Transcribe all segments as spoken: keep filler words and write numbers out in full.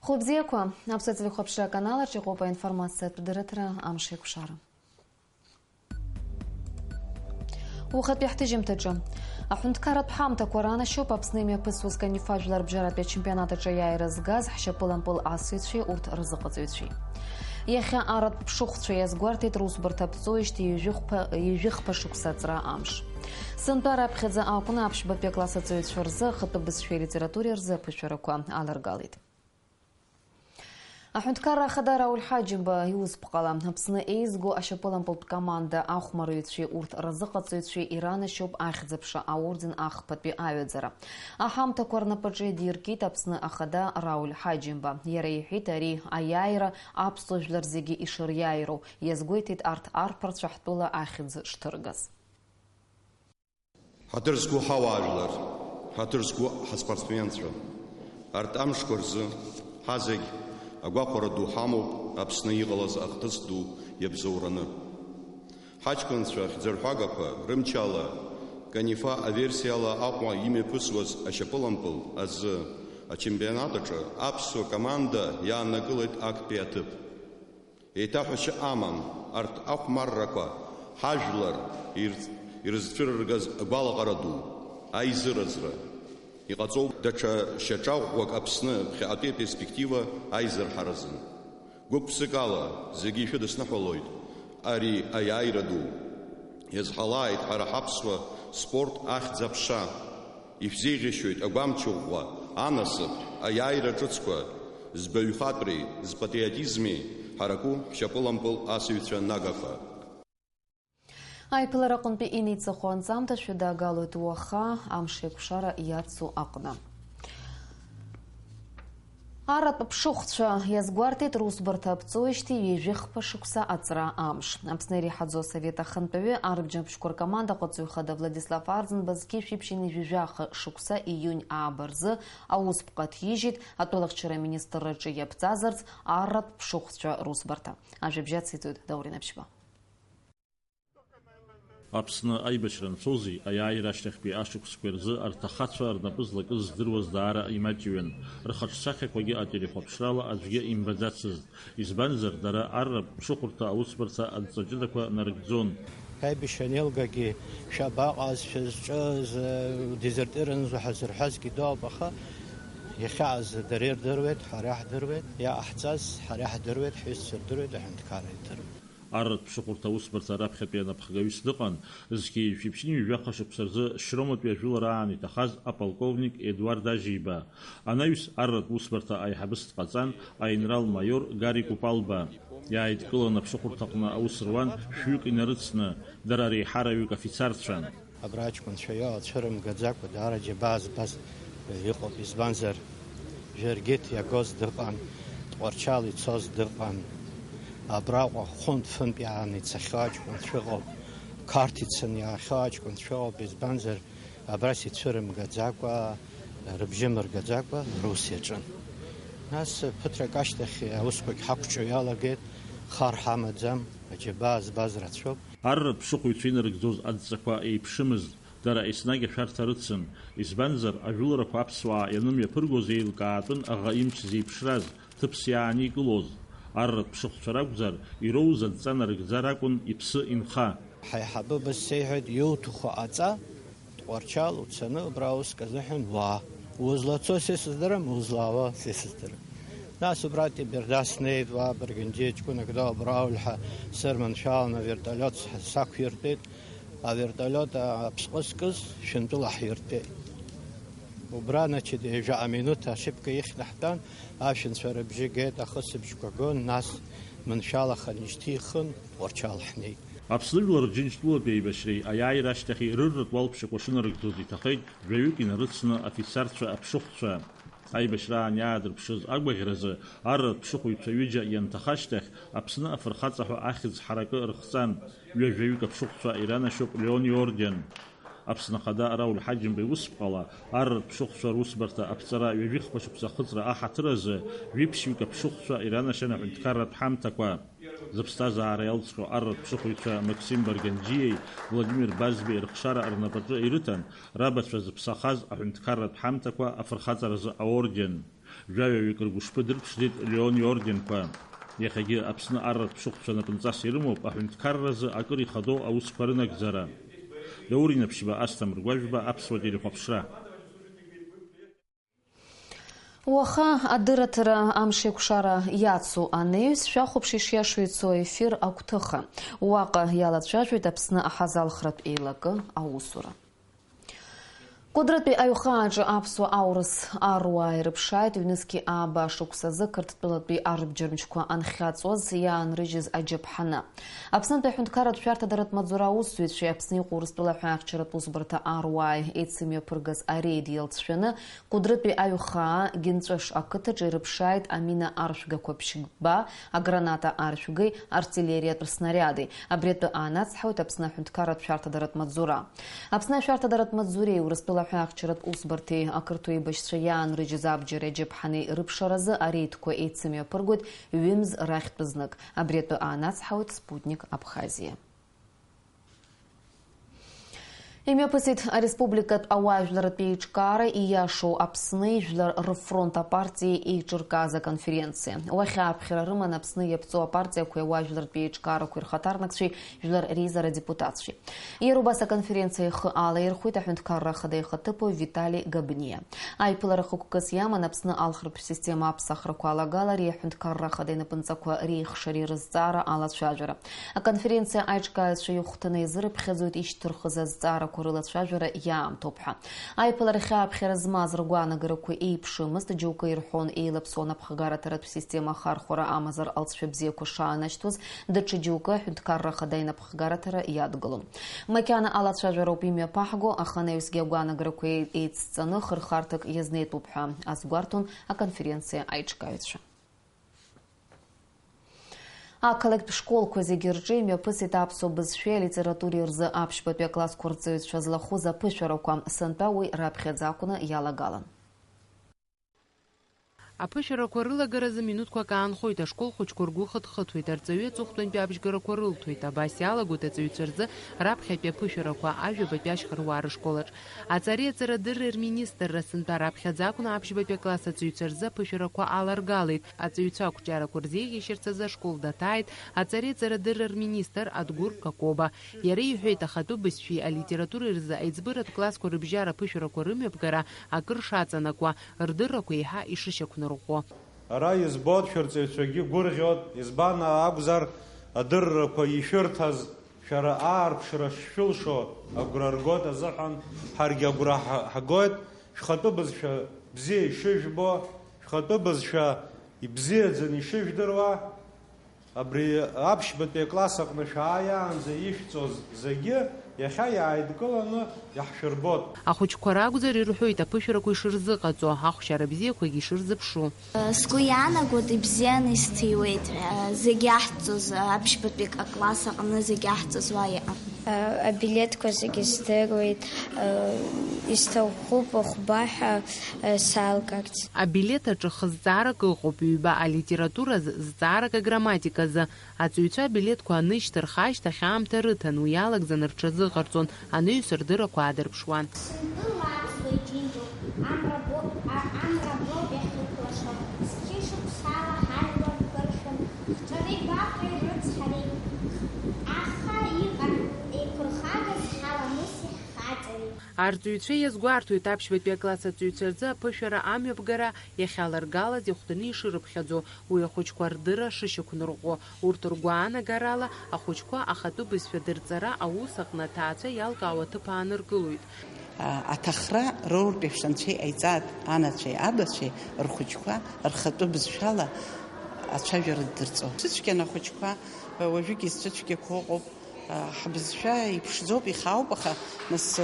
Хәылбзиақәа, Аԥсуа телехәаԥшра аканалаҿ иҟоуп аинформациатә дырраҭара Амш еиқәшара. Уахатәи ҳҭыжьымҭаҿы. Аҳәынҭқарратә ҳамҭақәа ранашьоуп Аԥсны имҩаԥысуаз канифа жәларбжьаратәи ачемпионат аҿы аиааира згаз ҳшьапылампыл асыҩцәеи урҭ рзыҟаҵаҩцәеи. Иахьа арратә ԥшыхәцәа иазгәарҭеит русбарҭа аԥҵоижьҭеи ҩажәихԥа, ҩажәихԥа шықәса аҵра амш. Сынтәа раԥхьаӡа акәны аԥшьбатәи акласс аҵаҩцәа рзы ахатәы бызшәеи алитературеи рзы аԥышәарақәа аларгалеит. Аҳәынҭқарра Ахада Рауль Ҳаџьымба иусԥҟала, Аԥсны еизго ашьапылампылтә команда ахәмарыҩцәеи урҭ рзыҟаҵаҩцәеи иранашьоуп Ахьӡ-аԥша аорден ахԥатәи аҩаӡара. Аҳамҭақәа рнапаҿы идиркит Аԥсны Ахада Рауль Ҳаџьымба. Иара иҳәеит ари аиааира аԥсуа жәлар зегьы ишыриааироу, иазгәеиҭеит арҭ арԥарцәа ҳтәыла ахьӡ шҭыргаз. Ҳаҭыр зқәу ҳауаажәлар, ҳаҭыр зқәу ҳаспортсменцәа, арҭ амшқәа рзы ҳазегь агәахәара ду ҳамоуп Аԥсны иҟалаз ахҭыс ду иабзоураны. Ҳаҷкәынцәа хьӡырҳәагақәа рымчала, канифа аверсиала Аҟәа имҩаԥысуаз ашьапылампыл азы ачемпионат аҿы аԥсуа команда иааннакылеит актәи аҭыԥ. Еиҭаҳәашьа амам, арҭ ахәмаррақәа ҳажәлар ирц-, ирызцәырыргаз агәалаҟара ду, аизыразра. Иҟаҵоуп даҽа шьаҿа ӷәӷәак Аԥсны ԥхьаҟатәи аперспектива аизырҳаразын. Гәык-ԥсыкала зегьы ишәыдысныҳәалоит ари аиааира ду. Иазҳалааит ҳара ҳаԥсуа спорт ахьӡ-аԥша. Ишәзеиӷьасшьоит агәамч ӷәӷәа, анасыԥ, аиааира ҿыцқәа, збаҩхатәреи, зпатриотизми ҳараку ҳшьапылампыл асыҩцәа нагақәа. Аиԥылара аҟынтәи инеиҵыху анҵамҭа шәыдаагалоит уаха амш еиқәшара иацу аҟны. Арратә ԥшыхәцәа иазгәарҭеит русбарҭа аԥҵоижьҭеи ҩажәихԥа шықәса аҵра амш. Аԥсны иреиҳаӡоу асовет ахантәаҩы арбџьанбжьқәа ркоманда аҟаҵаҩ хада Владислав Арӡынба зқьи жәиԥшьыни жәаха шықәса ииунь ааба рзы аусԥҟа ҭижьит атәылахьчара аминистрраҿы иаԥҵазарц арратә ԥшыхәцәа русбарҭа. Ажәабжь ациҵоит Даур Инаԥшьба. Аԥсны аибашьра анцози, аиааира ашьҭахьтәи ашықәсқәеи рзы арҭ ахацәа рнапы злакыз здыруаз даара имаҷҩын. Рхаҿсахьақәагьы ателехәаԥшрала аӡәгьы имбаӡацызт, избанзар, дара арратә ԥшыхәырҭа аусбарҭа адҵа ҷыдақәа нарыгӡон. Аибашьра анеилгагьы, шәабаҟаз, шәызҿыз, дезертирынзу ҳазырҳәазгьы дауп, аха иахьааз дара ирдыруеит, ҳара иаҳдыруеит, иҟаҳҵаз ҳара иаҳдыруеит, ҳҩызцәа рдыруеит, аҳәынҭқарра идыруеит. Арратә ԥшыхәырҭа аусбарҭа раԥхьатәи анапхгаҩыс дыҟан, зқьи жәиԥшьыни жәаха шықәса рзы Шьроматәи ажәылара аан иҭахаз аполковник Едуард Ажьиба. Анаҩс арратә усбарҭа аиҳабыс дҟаҵан аинрал-маиор Гари Купалба. Иааидкылан аԥшыхәырҭаҟны аус руан шәҩык инарыцны, дара реиҳараҩык афицарцәан. Абра аҷкәынцәа иоуа цәырымгаӡакәа даара џьабаа збаз иҟоуп, избанзар, Жәыргьыҭ иагоз дыҟан, Тҟәарчал ицоз дыҟан, абраҟа хәынтә-фынтә иаан ицахьоу аҷкәынцәа ыҟоуп, Қарҭ ицаны иаахьоу аҷкәынцәа ыҟоуп, избанзар, абрас ицәырымгаӡакәа, рыбжьы мыргаӡакәа рус иаҿын. Нас ԥыҭрак ашьҭахь аусқәагь ҳақәҿио иалагеит, хар ҳамаӡам, аџьабаа збаз рацәоуп. Арратә ԥшыхәыҩцәа инарыгӡоз адҵақәа еиԥшымызт, дара еснагь ашәарҭа рыцын, избанзар, ажәыларақәа аԥсуаа ианымҩаԥыргоз еилкаатәын аӷа имч зеиԥшраз, ҭыԥс иааникылоз. Арратә ԥшыхәцәа ракәзар, ироуз адҵа нарыгӡар акәын иԥсы инха. Ҳаиҳабы абас сеиҳәеит, иуҭаху аҵа, Тҟәарчал уцаны убра уск азыҳәан уаа. Узлацо са исыздырам, узлаауа са исыздырам. Нас убра Теберда снеит, уа Баргьанџьиа ҷкәынак дауп, Рауль ҳәа сырманшәалан авертолиот сақәиртәеит. Авертолиот аԥсҟы зкыз шәынтәыла ҳиртәеит. Убра, значит, ҩажәа минуҭ ашьыԥка ихьны ҳтәан, ашәанцәа рыбжьы геит, ахысыбжьқәа гон, нас маншәалаханы ишьҭихын, Тҟәарчал ҳнеит. Аԥсны жәлар Џьынџьтәылатәи аибашьреи аиааира ашьҭахьи рырратә уалԥшьақәа шынарыгӡоз иҭахеит жәаҩык инарыцны афицарцәа, аԥшыхәцәа. Аибашьраан иаадырԥшыз агәаӷьразы арратә ԥшыхәыҩцәа ҩыџьа ианҭаха ашьҭахь, Аԥсны афырхаҵа ҳәа ахьӡ ҳаракы рыхҵан, ҩажәаҩык аԥшыхәцәа иранашьоуп Леон иорден. Аԥсны Ахада Рауль Ҳаџьымба иусԥҟала арратә ԥшыхәцәа русбарҭа аԥҵара ҩажәихԥа шықәса ахыҵра аҳаҭыр азы жәиԥшьҩык аԥшыхәцәа иранашьан аҳәынҭқарратә ҳамҭақәа. Зыԥсҭазаара иалҵхьоу арратә ԥшыхәыҩцәа Максим Баргьанџьиеи Владимир Базбеи рыхшара рнапаҿы ирыҭан, рабацәа зыԥсахаз аҳәынҭқарратә ҳамҭақәа афырхаҵаразы аорден. Жәаҩаҩык ргәышԥы дырԥшӡеит Леон иорденқәа. Иахьагьы Аԥсны арратә ԥшыхәцәа напынҵас ирымоуп аҳәынҭқарразы акыр ихадоу аусқәа рынагӡара. Даур Инаԥшьба, Асҭамыр Гәажәба, Аԥсуа телехәаԥшра. Уаха адырраҭара амш еиқәшара иацу анеҩс, шәахәаԥш ишиашоу ицо ефир агәҭыха. Уаҟа иалацәажәоит Аԥсны аҳазалхратә еилакы аусура. Кәыдрытәи аҩхааҿы аԥсуа аурыс аруаа ирыԥшааит ҩнызқьи ааба шықәсазы Қырҭтәылатәи арбџьармчқәа анхьаҵуаз иаанрыжьыз аџьаԥҳаны. Аԥснытәи аҳәынҭқарратә шәарҭадаратә маҵзура аусзуҩцәеи Аԥсны иҟоу Урыстәылаҳәа ахьчаратә усбарҭа аруааи еицымҩаԥыргаз ареид иалҵшәаны, Кәыдрытәи аҩхаа Гьынҵәыш ақыҭаҿы ирыԥшааит амина аршәгақәа ԥшьба, аграната аршәгеи артиллериатә снариади. Абри атәы аанацҳауеит Аԥсны аҳәынҭқарратә шәарҭадаратә маҵзура. Аԥсны ашәарҭадаратә маҵзуреи Урыстәыла аҳәаахьчаратә усбарҭеи ақырҭуа еибашьцәа иаанрыжьыз абџьари аџьаԥҳани рыԥшаразы ареидқәа еицымҩаԥыргоит ҩымз рахьтә знык. Абри атәы аанацҳауеит Спутник Абхазиа. Имҩаԥысит ареспубликатә ауаажәларратә еиҿкаара ииашоу Аԥсны ижәлар рфронт апартиа еиҿыркааз аконференциа. Уахь ааԥхьара рыман Аԥсны иаԥҵоу апартиақәеи ауаажәларратә еиҿкаарақәеи рхаҭарнакцәеи жәлар реизара адепутатцәеи. Иара убас аконференциа ихы алаирхәеит аҳәынҭқарра ахада ихаҭыԥуаҩ Витали Габниа. Аиԥылара хықәкыс иаман Аԥсны алхратә система аԥсахрақәа алагалареи аҳәынҭқарра ахада инапынҵақәа реихшареи рызҵаара алацәажәара. Аконференциа аиҿкааҩцәа ихәҭаны иазырыԥхьаӡоит ишьҭырхыз азҵаарақәа рылацәажәара иаамҭоуп ҳәа. Аиԥыларахь ааԥхьара змаз ргәаанагарақәа еиԥшымызт, џьоукы ирҳәон еилаԥсоу анапхгараҭаратә система ахархәара амазар алҵшәа бзиақәа шаанашьҭуаз, даҽа џьоукы аҳәынҭқарра ахада инапхгараҭара иадгылон. Макьана алацәажәароуп имҩаԥаҳго, аха анаҩсгьы агәаанагарақәа еицҵаны хырхарҭак иазнеитәуп ҳәа азгәарҭон аконференциа аиҿкааҩцәа. Ақалақьтә школқәа зегьы рҿы имҩаԥысит аԥсуа бызшәеи алитературеи рзы аԥшьбатәи аклассқәа рҵаҩцәа злахәыз аԥышәарақәа, сынтәа уи раԥхьаӡа акәны иалагалан. Аԥышәарақәа рылагаразы минуҭқәак аанхоит, ашкол хәыҷқәа ргәы хыҭхыҭуеит, арҵаҩы аҵыхәтәантәи абжьгарақәа рылҭоит, абас иалагоит аҵаҩцәа рзы раԥхьатәи аԥышәарақәа ажәабатәи ашьхаруаа рышколаҿ. Аҵареи аҵарадырреи рминистрра сынтәа раԥхьаӡа акәны аԥшьбатәи акласс аҵаҩцәа рзы аԥышәарақәа аларгалеит. Аҵаҩцәа ақәҿиарақәа рзеиӷьеишьарц азы ашкол даҭааит аҵареи аҵарадырреи рминистр Адгәыр Какоба. Иара иҳәеит, ахатәы бызшәеи алитературеи рзы аиҵбыратә классқәа рыбжьара аԥышәарақәа рымҩаԥгара акыр шаҵанакуа, рдыррақәа еиҳа ишышьақәнарӷәӷәо. Ара избоит, шәырҵаҩцәагьы гәырӷьоит, избан акәзар, адыррақәа ишәырҭаз, шәара аарԥшра шшәылшо агәра ргоит азыҳәан, ҳаргьы агәра ҳ-, ҳгоит, шәхатәы бызшәа бзиа ишыжәбо, шәхатәы бызшәа ибзиаӡаны ишыжәдыруа, абри аԥшьбатәи акласс аҟны шәааиаанӡа ишәҵоз зегьы иахьа иааидкыланы иаҳшәырбот. Ахәыҷқәа ракәзар, ирҳәоит аԥышәарақәа ишырзыҟаҵо, ахәшьара бзиақәагьы ишырзыԥшу. Сгәы иаанагоит, ибзианы исҭиуеит, зегь иаҳҵоз, аԥшьбатәи акласс аҟны зегь иаҳҵоз уа иҟан. Абилеҭқәа зегьы здыруеит, исҭахуп ахәба ҳәа салгарц. Абилеҭ аҿы хызҵаарак ыҟоуп, ҩба алитературазы, зҵаарак аграмматиказы. Аҵаҩцәа абилеҭқәа анышьҭырха ашьҭахь аамҭа рыҭан, уи иалагӡаны рҽазыҟарҵон, анаҩс рдыррақәа аадырԥшуан. Сынтәа лаԥсуа иџьынџьуп, амра боуп, а-, амра боуп иахьықәлашо, зқьышықәсала ҳажәлар кыршәын, хҵәареи гәаҟреи рыцҳареи, аха иҟан еиқәырхагас ҳаламыси ҳхаҵареи. Арҵаҩцәа иазгәарҭоит аԥшьбатәи акласс аҵаҩцәа рзы аԥышәара амҩаԥгара иахьаларгалаз ихәҭаны ишырыԥхьаӡо, уи ахәыҷқәа рдырра шышьақәнарӷәӷәо, урҭ ргәаанагарала, ахәыҷқәа ахатәы бызшәа дырҵара аус аҟны аҭаацәа иалкаау аҭыԥ ааныркылоит. Аҭахра роуртә еиԥш анцәа иҟаиҵааит, анацәеи абацәеи рхәыҷқәа рхатәы бызшәала ацәажәара ддырҵо. Сыцәгьан ахәыҷқәа, уажәыгьы зцәыцәгьақәа ыҟоуп. Ҳбызшәа иԥшӡоуп, ихаауп, аха нас,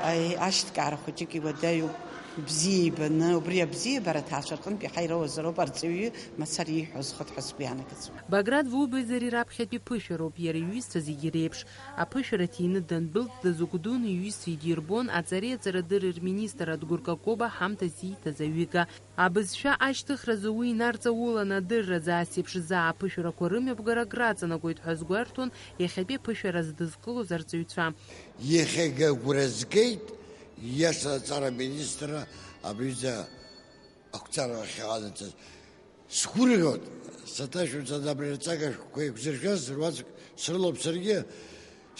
аи, ашьҭкаара хәыҷык иуадаҩуп. Бзиа ибаны, убри абзиабара аҭаацәа рҟынтә иаҳа ироуазароуп арҵаҩы мацара ииҳәо азхоит ҳәа сгәы иаанагӡом. Баграт Вубезари раԥхьатәи ԥышәароуп, иара иҩызцәа зегьы реиԥш. Аԥышәара ҭины данбылт дазыгәдуны иҩызцәа идирбон аҵареи аҵарадырреи рминистр Адгәыр Какоба ҳамҭас ииҭаз аҩыга. Абызшәа ашьҭыхразы уи инарҵаулан адырразы ас еиԥш заа аԥышәарақәа рымҩаԥгара акраҵанакуеит ҳәа азгәарҭон иахьатәи аԥышәараз дызкылоз арҵаҩцәа. Иахьагьы агәра згеит, ииашаны аҵара аминистрра абри аҩыза Ақәҵара ахьаҟанаҵаз сгәырӷьоит, саҭашәымҵан абри рҵага шәҟәқәа еиқәзыршәаз руаӡәк срылоуп саргьы.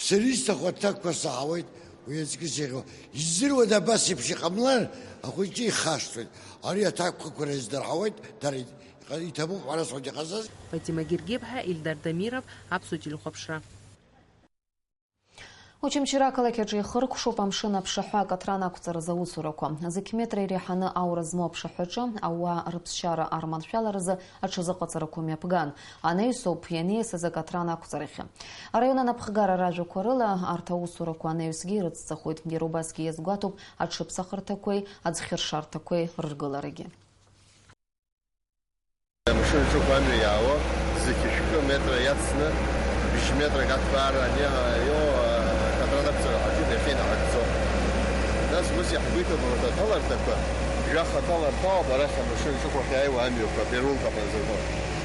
Сара исҭаху аҭакқәа саҳауеит, уи аҵкыс иахьоу. Издыруада абас еиԥш иҟамлар, ахәыҷы ихашҭуеит. Ари аҭакқәақәа рзы дырҳауеит, дара иҭабуп ҳәа расҳәоит иҟазаз. Фатима Гергиԥҳа, Ильдар Дамиров, Аԥсуа телехәаԥшра. Очамчыра ақалақь аҿы ихыркәшоуп амшын аԥшаҳәа акатран ақәҵаразы аусурақәа. Зқь метра иреиҳаны аура змоу аԥшаҳәаҿы ауаа рыԥсшьара арманшәаларазы аҽазыҟаҵарақәа мҩаԥган. Анаҩсоуп ианиасыз акатран ақәҵарахьы. Араион анапхгара ражәақәа рыла, арҭ аусурақәа анаҩсгьы ирыцҵахоит. Иара убасгьы иазгәаҭоуп аҽыԥсахырҭақәеи аӡхьыршарҭақәеи рыргыларагьы. Амшын аҿықә амҩа иаауа, зқь шәкы метра иацны, бжь метрак аҭбаара ани-, иоуа акатран ақәҵара ҳаҿуп, иахьа инаҳагӡо. Нас ус иаҳгәеиҭоит урҭ аҭаларҭақәа, жәаха аҭаларҭа ауп арахь амшын аҿықә ахь иааиуа амҩақәа, перрон ҳәа ҳазырҳәо.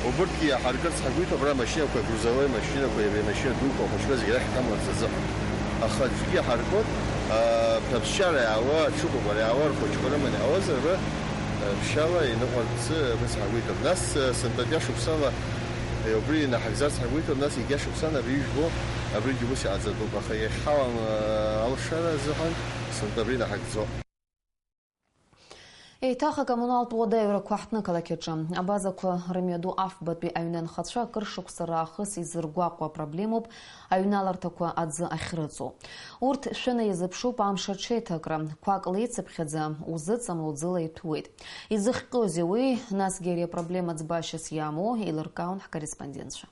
Убырҭгьы иаҳаркырц ҳаҳгәеиҭоит, абра амашьынақәа, грузовые машьынақәа, иара имашьына дуқәа, ахәыҷқәа зегьы арахь иҭамларц азыҳәан. Аха аӡәгьы иаҳаркуп, а, аԥсшьара иаауа, аҽыкәабара иаауа, рхәыҷқәа рыманы иаауазар, ры, а, ԥшьала иныҟәарц, а, рыцҳагәеиҭап. Нас, а, сынтәатәи ашықәсала, а, убри инаҳагӡарц ҳагәеиҭап, нас егьа шықәсан абри ижәбо, абригьы ус иҟаҵатәуп, аха иахьҳауам, а, алшара азыҳәан сынтәа абри инаҳагӡо. Еиҭах акоммуналтә уадаҩрақәа ҳҭнықалақь аҿы. Абазақәа рымҩаду афбатәи аҩны анхацәа акыр шықәса раахыс изыргәаҟуа апроблемоуп аҩналарҭақәа аӡы ахьрыҵоу. Урҭ шәаны иазыԥшуп амш аҽеиҭакра, қәак леицыԥхьаӡа узыҵамло ӡыла иҭәуеит. Изыхҟьозеи уи, насгьы ари апроблема ӡбашьас иамоу еилыркаауан ҳкорреспондентцәа.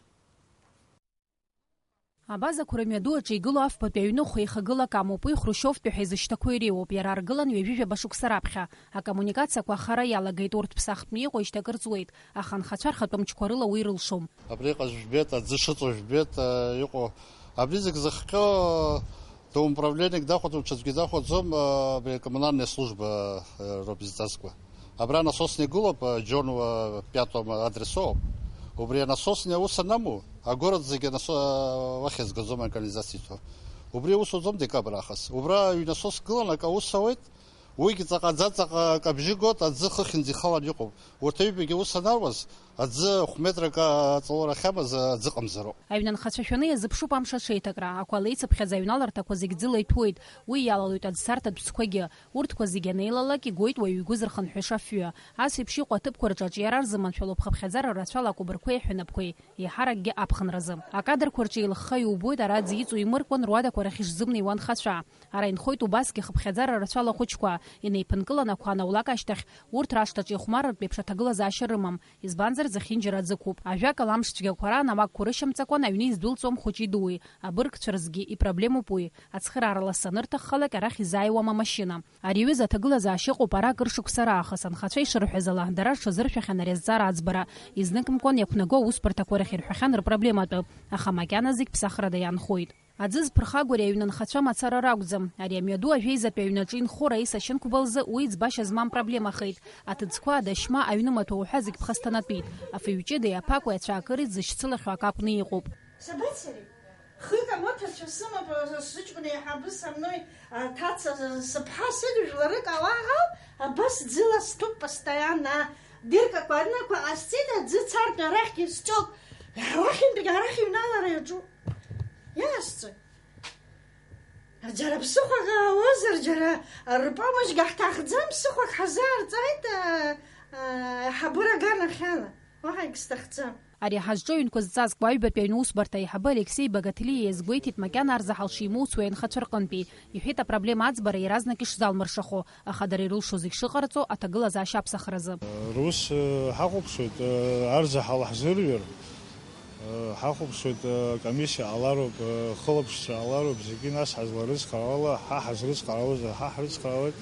Абазақәа рымҩаду аҿы игылоу афбатәи аҩны хәеихагылак амоуп, уи Хрушьовтәи ҳәа изышьҭақәоу иреиуоуп, иара аргылан ҩажәи жәаба шықәса раԥхьа. Акоммуникациақәа ахара иалагеит, урҭ ԥсахтәны иҟоижьҭеи акыр ҵуеит, аха анхацәа рхатәы мчқәа рыла уи рылшом. Абри иҟаз жәбеит, аӡы шыҵоу жәбеит, э, иҟоу. Абри зегь зыхҟьо Домоуправлениак дахәаӡом, ҽаӡәгьы дахәаӡом, а, абри акоммунальная служба, а, роуп изҵазкуа. Абра насосниа игылоуп, а, Џьонуа пятом адресоуп. Убри анасосниа аус анаму, агород зегьы анасо-, а, уахь иазгаӡом аканализациа иҭо. Убри аус уӡом декабр аахыс. Убра ҩнасоск гылан, акы аус ауеит, уигь ҵаҟа-ӡа ҵаҟа акы абжьы гот, аӡы хыхьынӡа ихалан иҟоуп. Урҭ аҩбагьы аус анауаз, аӡы хә-метрак аҵалара ахьамаз аӡы ыҟамзароуп. Аҩны анхацәа шәаны иазыԥшуп амш аҽеиҭакра. Ақәа леицыԥхьаӡа аҩналарҭақәа зегь ӡыла иҭәуеит. Уи иалалоит аӡсарҭатә ӡқәагьы. Урҭқәа зегь анеилалак, игоит уаҩы игәы зырхынҳәыша афҩы. Ас еиԥш иҟоу аҭыԥқәа рҿы аҿиара рзыманшәалоуп хыԥхьаӡара рацәала акәыбарқәеи аҳәынаԥқәеи, еиҳаракгьы аԥхынразы. Акадрқәа рҿы еилыхха иубоит ара аӡы иҵоу имыркәан руадақәа рахь ишзымнеиуа анхацәа. Ара инхоит убасгьы хыԥхьаӡара рацәала ахәыҷқәа, инеиԥынкылан ақәа анаулак ашьҭахь, урҭ рашҭаҿы ихәмарратә еиԥш аҭагылазаашьа рымам, избанзар, зехьынџьара аӡы ықәуп. Ажәакала, амш цәгьақәа раан амагәқәа рышьамҵакәан аҩны издәылҵуам хәыҷи-дуи, абыргцәа рзгьы ипроблемоуп уи. Ацхыраара ласаны рҭаххалак арахь изааиуам амашьына. Ари аҩыза аҭагылазаашьа ыҟоуп ара акыр шықәса раахыс, анхацәа ишырҳәаз ала, дара рҽазыршәахьан ари азҵаара аӡбара. Изнымкәан иақәнаго аусбарҭақәа рахь ирҳәахьан рпроблематәы, аха макьана зегь ԥсахрада иаанхоит. Аӡы зԥырхагоу ари аҩны анхацәа мацара ракәӡам. Ари амҩаду ажәеизатәи аҩнаҿы инхо Раиса Шьынқәба лзы уи ӡбашьа змам проблемахеит. Аҭыӡқәа, адашьма, аҩнымаҭәа уҳәа зегь ԥхасҭанатәит. Афҩы ҷыдеи аԥакәеи ацәаакыреи дзышьцылахьоу акакәны иҟоуп. Сабацари? Хык амоҭацәа сымоуп, сыҷкәын еиҳабы самной, аҭаца, сыԥҳа, сыд, жәларык ауаа ҟал, абас ӡыла сҭәуп постоянно. Биркақәа, аҩнқәа ҟасҵеит, аӡы цартә арахьгьы сҵоит. Арахьынтәгьы арахь иҩналара иаҿуп. Иаасҵоит. Џьара ԥсыхәак аауазар, џьара рпомошьгьы ҳҭахӡам, ԥсыхәак ҳазаарҵааит, а, а, аиҳабыра аганахьала. Уаҳа егьсҭахӡам. Ари ҳазҿу аҩнқәа зҵазкуа аҩбатәи аҩны усбарҭа аиҳабы Алексеи Багаҭлиа иазгәеиҭеит, макьана арзаҳал шимоуц уи анхацәа рҟынтәи. Иҳәеит, апроблема аӡбара иаразнак ишзалмыршахо, аха дара ирылшо зегь шыҟарҵо аҭагылазаашьа аԥсахразы. Рус, э, ҳахәаԥшуеит, э, арзаҳал ҳзырҩыр, э, ҳахәаԥшуеит, э, акомиссиа ҟалароуп, э, хылаԥшцәа ҟалароуп, зегьы нас ҳазларыцхраауала, ҳа ҳазрыцхраауазар, ҳа ҳрыцхраауеит,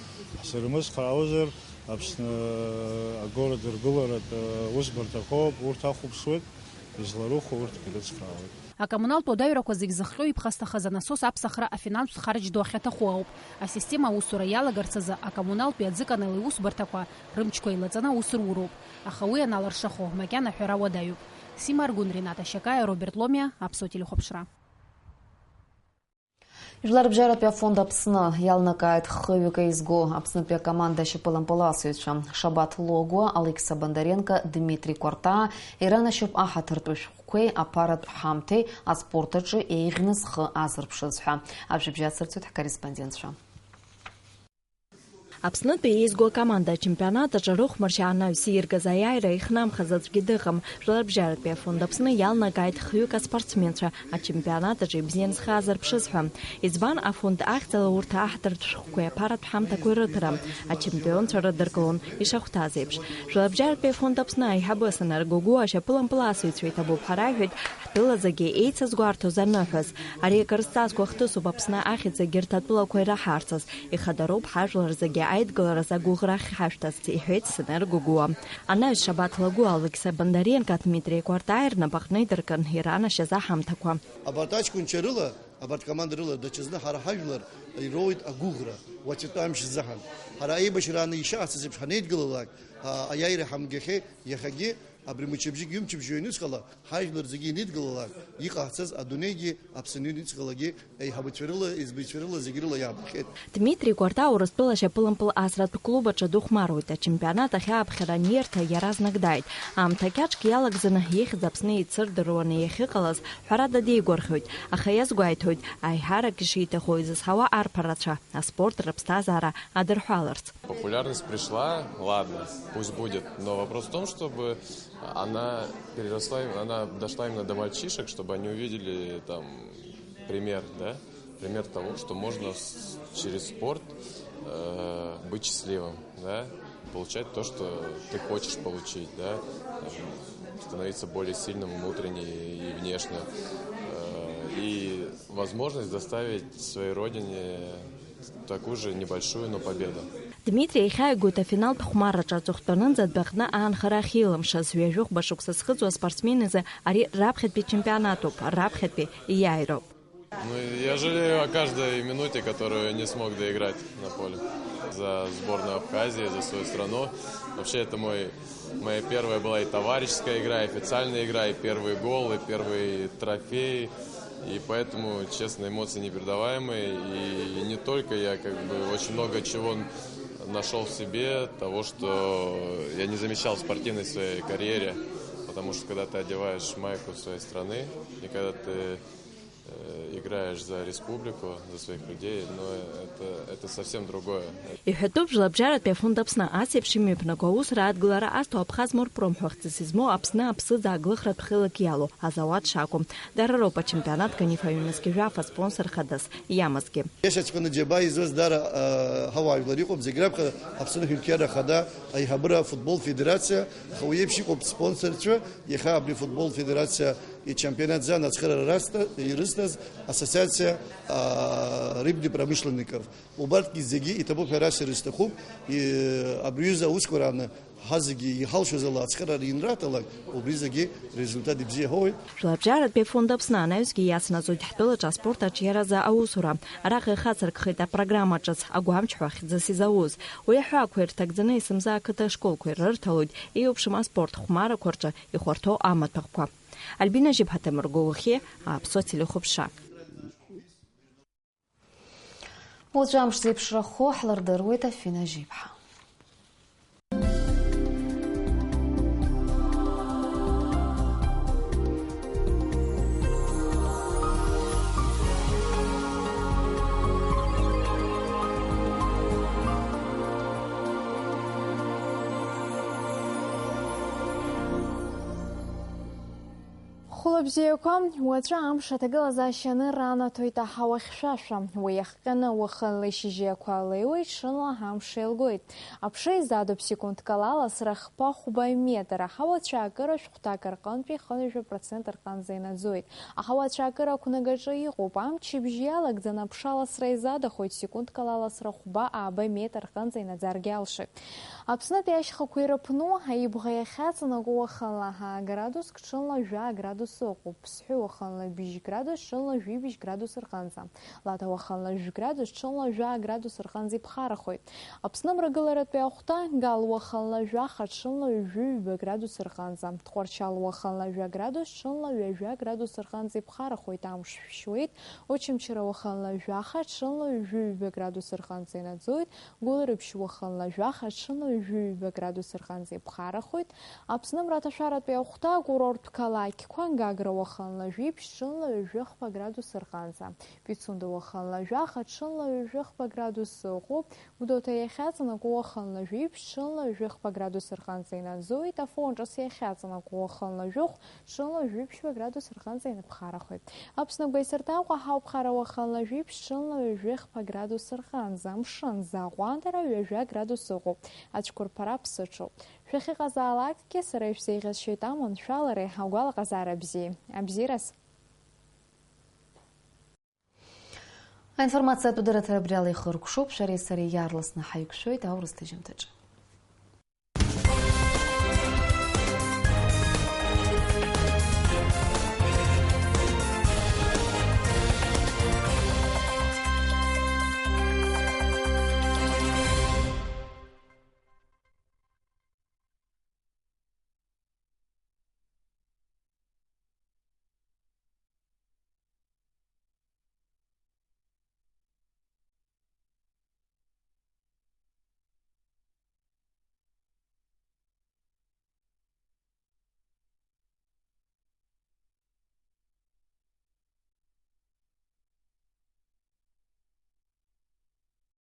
ҳзырмыцхраауазар, Аԥсны агород ргыларатә усбарҭақәоуп, урҭ ахәаԥшуеит, изларыхәо урҭгьы рыцхраауеит. Акоммуналтә уадаҩрақәа зегь зыхҟьо иԥхасҭахаз анасос аԥсахра афинанстә харџь ду ахьаҭаху ауп. Асистема аусура иалагарц азы акоммуналтәи аӡыканали усбарҭақәа рымчқәа еилаҵаны аус руроуп. Аха уи аналыршахо макьана аҳәара уадаҩуп. Сима Аргәын, Рената Шьакаиа, Роберт Ломиа, Аԥсуа телехәаԥшра. Жәларбжьаратәи афонд Аԥсны иалнакааит хыҩык еизго Аԥснытәи акоманда ашьапылампыласыҩцәа Шабаҭ Логуа, Алықьса Бондаренко, Дмитри Кәартаа, иранашьоуп аҳаҭыртәышә хәқәеи аԥаратә ҳамҭеи аспорт аҿы еиӷьны зхы азырԥшыз ҳәа. Ажәабжь ацырҵоит ҳкорреспондентцәа. Аԥснытәи еизго акоманда ачемпионат аҿы рыхәмаршьа анаҩс ииргаз аиааира ихнамхаз аӡәгьы дыҟам. Жәларбжьаратәи афонд Аԥсны иалнакааит хҩык аспортсменцәа ачемпионат аҿы ибзиан зхы азырԥшыз ҳәа. Избан, афонд ахьӡала урҭ аҳаҭыртә шәҟәқәеи аԥаратә ҳамҭақәеи рыҭара ачемпионцәа рыдыркылон ишахәҭаз еиԥш. Жәларбжьаратәи афонд Аԥсны аиҳабы Асанар Гогәуа ашьапылампыласыҩцәа иҭабуп ҳәа раҳәеит, ҳтәыла зегьы еицазгәарҭоз аныҳәаз. Ари акрызҵазкуа хҭысуп Аԥсны ахьӡ егьырҭ атәылақәа ираҳарцаз. Ихадароуп ҳажәлар зегьы аидгылараз агәыӷра ахьҳашәҭаз, иҳәеит Санар Гогәуа. Анаҩс Шабаҭ Лагәуа, Алықьса Бондаренко, Дмитри Кәартаи рнапаҟны идыркын иранашьаз аҳамҭақәа. Абарҭ аҷкәынцәа рыла, абарҭ команда рыла даҽазны ҳара ҳажәлар ироуеит агәыӷра, уаҵәтәи амш ззаҳан. Ҳара аибашьрааны ишаҳҵаз еиԥш ҳанеидгылалак, а, аиааира ҳамгахьеит, иахьагьы абри мчыбжьык ҩымчыбжьа ианысҟала, ҳажәлар зегьы инидгылалак, иҟаҳҵаз адунеигьы Аԥсны ианысҟалагьы еиҳабацәа рыла, еизбаҩцәа рыла, зегь рыла иаабахьеит. Дмитри Кәарта Урыстәыла ашьапылампыл асратә клуб аҿы дыхәмаруеит, ачемпионат ахь ааԥхьара анирҭа иаразнак дааит. Аамҭа кьаҿк иалагӡаны ихьӡ Аԥсны еицырдыруаны иахьыҟалаз ҳәарада деигәырӷьоит, аха иазгәеиҭоит, аиҳарак ишиҭаху изызҳауа арԥарацәа аспорт рыԥсҭазаара адырҳәаларц. Популярность пришла, ладно, пусть будет. Но вопрос в том, чтобы она переросла, она дошла именно до мальчишек, чтобы они увидели там пример, да? Пример того, что можно с- через спорт э, быть счастливым, да? Получать то, что ты хочешь получить, да? Там, становиться более сильным внутренне и внешне. Э, и возможность доставить своей родине такую же небольшую, но победу. Дмитри ихьааигоит афиналтә хәмарраҿы аҵыхәтәанынӡа адәахны аанхара ахьилымшаз, ҩажәи хәба шықәса зхыҵуа аспортсмен изы ари раԥхьатәи чемпионатуп, раԥхьатәи ииааироуп. Ну, я жалею о каждой минуте, которую не смог доиграть на поле. За сборную Абхазии, за свою страну. Вообще, это мой, моя первая была и товарищеская игра, и официальная игра, и первый гол, и первый трофей. И поэтому, честно, эмоции непередаваемые. И не только я, как бы, очень много чего нашел в себе, того, что я не замечал в спортивной своей карьере. Потому что, когда ты одеваешь майку своей страны, и когда ты э, играешь за республику, за своих людей, но это, это совсем другое. Иҳәатәуп, Жәлабжьаратәи афонд Аԥсны ас еиԥш имҩаԥнаго аусура адгылара азҭо Абхаз Морпром ҳәа хьӡыс измоу Аԥсны аԥсыӡ ааглыхратә хеилак иалоу азауад шакәу. Дара роуп ачемпионат Канифа ҩнызқьи жәаф аспонсор хадас иамазгьы. Иашаҵәҟьаны џьабаа изуаз дара, э, ҳауаажәлар иҟоуп, зегь раԥхьа Аԥсны Ҳәынҭқарра Ахада, аиҳабыра афутбол федерациа, аха уи еиԥш иҟоуп спонсорцәа, иахьа абри афутбол федерациа ичемпионат зан ацхыраара расҭа-, ирызҭаз ассоциациа, а, рыбных промышленников. Убарҭгьы зегьы иҭабуп ҳәа расҳәар сҭахуп. И, абри аҩыза аусқәа рааны ҳа зегьы иҳалшоз ала ацхыраара ианраҭалак, убри зегьы результат ибзиа ҳауеит. Жәларбжьаратәи афонд Аԥсны анаҩсгьы иацнаҵоит ҳтәылаҿы аспорт аҿиаразы аусура. Араҟа ихацыркхеит апрограмма ҿыц, агәамч ҳәа хьӡыс изауз. Уи аҳәаақәа ирҭагӡаны есымза ақыҭа ашколқәа ирырҭалоит еиуеиԥшым аспорт хәмарақәа рҿы ихәарҭоу амаҭәахәқәа. Альбина Жьыбҳа, Ҭемыр Гәыгәхьиа, Аԥсуа телехәаԥшра. Уаҵәы амш зеиԥшрахо ҳлырдыруеит, Афина Жьыбҳа. Хәылбзиақәа, уаҵәы амш аҭагылазаашьа аныранаҭоит аҳауа хьшәашәа. Уи иахҟьаны уахынла ишьыжьы ақәа леиуеит, ҽынла амш еилгоит. Аԥша изадуп секундк ала аласра хԥа-хәба метр. Аҳауа ацәаакыра шәҟәҭак рҟынтәи хынҩажәа процент рҟынӡа инаӡоит. Аҳауа ацәаакыра ақәнагаҿы иҟоуп. Амчыбжь иалагӡаны аԥша аласра изадахоит, секундк ала аласра хәба-ааба метр рҟынӡа инаӡаргьы алшоит. Аԥснытәи ашьхақәа ирыԥну, аибӷа иахьаҵанакуа уахынла ҳаа градуск, ҽынла жәаа градуск Сыҟоуп. Ԥсҳәы уахынла бжь градус, ҽынла жәибжь градус рҟынӡа. Лада уахынла жәградус, ҽынла жәа градус рҟынӡа иԥхарахоит. Аԥсны амрагыларатәи ахәҭа, Гал уахынла жәаха, ҽынла ҩажәи ҩба градус рҟынӡа. Тҟәарчал уахынла жәа градус, ҽынла ҩажәа градус рҟынӡа иԥхарахоит, амш шәшьуеит. Очамчыра уахынла жәаха, ҽынла ҩажәи ҩба градус рҟынӡа инаӡоит. Гәылрыԥшь уахынла жәаха, ҽынла ҩажәи ҩба градус рҟынӡа иԥхарахоит. Аԥсны амраҭашәаратәи ахәҭа акурорттә қалақьқәа, Гагра уахынла жәибжь, ҽынла ҩажәи хԥа градус рҟынӡа. Пицунда уахынла жәаха, ҽынла ҩажәи хԥа градус ыҟоуп. Гәдоуҭа иахьаҵанакуа уахынла жәибжь, ҽынла ҩажәи хԥа градус рҟынӡа инаӡоит. Афон ҿыц иахьаҵанакуа уахынла жәохә, ҽынла ҩажәи ԥшьба градус рҟынӡа иныԥхарахоит. Аԥсны агәеисырҭа Аҟәа ҳауԥхара уахынла жәибжь, ҽынла ҩажәи хԥа градус рҟынӡа, амшын, Заҟәандара ҩажәа градус ыҟоуп. Ацәқәырԥара ԥсыҽуп. Шәахьыҟазаалакгьы сара ишәзеиӷьасшьоит аманшәалареи агәалаҟазаара бзиеи. Абзиараз! Аинформациатә дырраҭара абри ала ихыркәшоуп, шәареи сареи иаарласны ҳаиқәшәоит аурыс ҭыжьымҭаҿы.